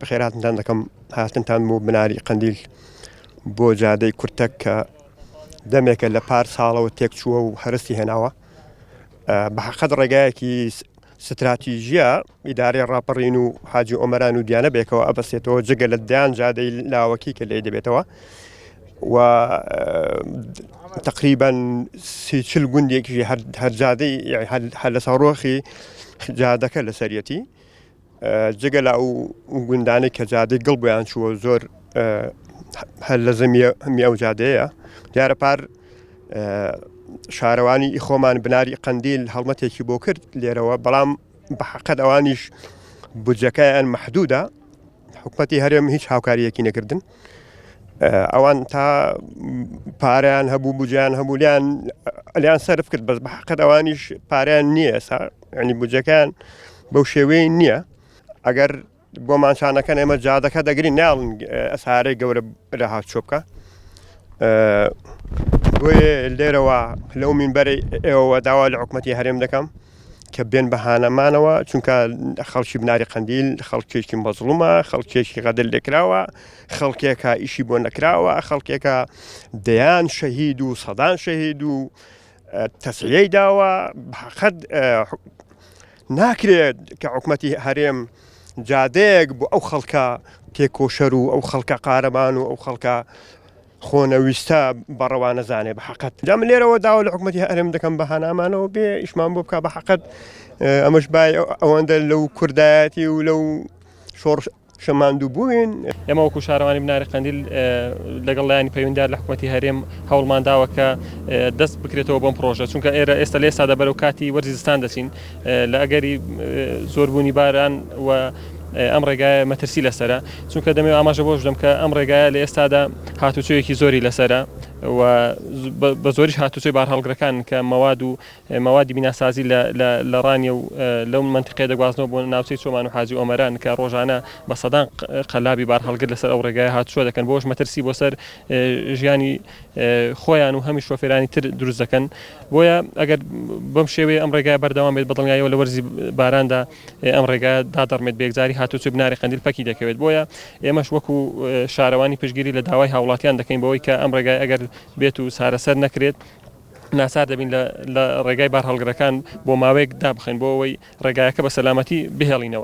بەخێرهاتنتان دەکەم هاتنتان بۆ بناری قەندیل بۆ جادەی کورتەک کە دەمێکە لە پار ساڵەوە تێکچووە و هەرستی هێناوە بە حەقەت ڕێگایەکی ستراتیژیە ئیدارەی ڕاپەڕین و حاجی ئۆمەران و دیانە بێکەوە ئەبەسێتەوە جگە لە دەیان جادەی لاوەکی کە لێی دەبێتەوە و تقریبا سیچل گوندێکی هەر جادەی هەر لە ساڕۆخی جادەکە لەسەرەتی جگە لە ئەو گوندانەی کە جادەی گڵ بۆیان چووە زۆر هەر لە زەمیە هەمی ئەو جادەیە دیارە پار شارەوانی خۆمان بناری قەندیل هەڵمەتێکی بۆ کرد لێرەوە بەڵام بە حقەت ئەوانیش بودجەکەیان محدودە حکومەتی هەرێم هیچ هاوکاریەکی نەکردن ئەوان تا پارەیان هەبوو بجیان هەبوو لیان لیان سەرف کرد بەس بە حقەت ئەوانیش پارەیان نییە ئێستا ینی بودجەکەیان بەو شێوەیە نییە ئەگەر بۆمان چانەکەن ئێمە جادەکە دەگرین ناڵن ئەسارەی گەورە لە هاچۆ بکە بۆیە لێرەوە لەو مینبەری ئێوە داوا لە حکوومەتتی هەرێم دەکەم کە بێن بە هانەمانەوە چونکە خەڵکی بناری قەندیل خەڵکێکی مەزڵومە خەڵکێکی غەدر لێکراوە خەڵکێکە ئیشی بۆ نەکراوە خەڵکێکە دەیان شەهید و سەدان شەهید و تەسعیەی داوە حەقەت ناکرێت کە حکومەتی هەرێم جادەیەک بۆ ئەو خەڵکە تێکۆشەر و ئەو خەڵکە قارەمان و ئەو خەڵکە خۆنەویستە بەڕەوا نەزانێ بە حەقەت جا من لێرەوە داوا لە حکومەتی هەرێم دەکەم بە هانامانەوە بێ ئیشمان بۆ بکە بە حەقەت ئەمەش بای ئەوەندە لەو کوردایەتی و لەو شۆڕش شەماندوو بووین. ئێمە وەکو شارەوانی بناری قەندیل لەگەڵ لایەنی پەیوەندیدار لە حکومەتی هەرێم هەوڵمان داوە کە دەست بکرێتەوە بۆم پڕۆژە چونکە ئێرە ئێستا لە ئێستادا بەرەو کاتی وەرزی زستان دەچین لە ئەگەری زۆربوونی باران و ئەم ڕێگایە مەترسی لەسەرە چونکە دەمەوێت ئاماژە بۆش بدەم کە ئەم ڕێگایە لە ئێستادا هاتوچۆیەکی زۆری لەسەرە و بە زۆریش هاتوچۆی بارهەڵگرەکان کە مەواد و مەوادی بیناسازی لە لە ڕانیە و لەو مەنتیقەیە دەگوازنەوە بۆ ناوچەی چۆمان و حاجی ئۆمەران کە ڕۆژانە بە سەدان قەلابی بارهەڵگر لەسەر ئەو ڕێگایە هاتوچۆ دەکەن بەوەش مەترسی بۆ سەر ژیانی خۆیان و هەمیش شۆفێرانی تر دروست دەکەن بۆیە ئەگەر بەم شێوەیە ئەم ڕێگایە بەردەوام بێت بە دڵنیاییەوە لە وەرزی باراندا ئەم ڕێگایە دادەڕمێت بە یەکجاری هاتوچۆی بناری قەندیل پەکی دەکەوێت بۆیە ئێمەش وەکو شارەوانی پشتگیری لە داوای هاوڵاتیان دەکەین بەوەی کە ئەم ڕێگای ئەگەر بێت و چارەسەر نەکرێت ناچار دەبین لە ڕێگای بارهەڵگرەکان بۆ ماوەیەک دابخەین بۆ ئەوەی ڕێگایەکە بە سەلامەتی بهێڵینەوە.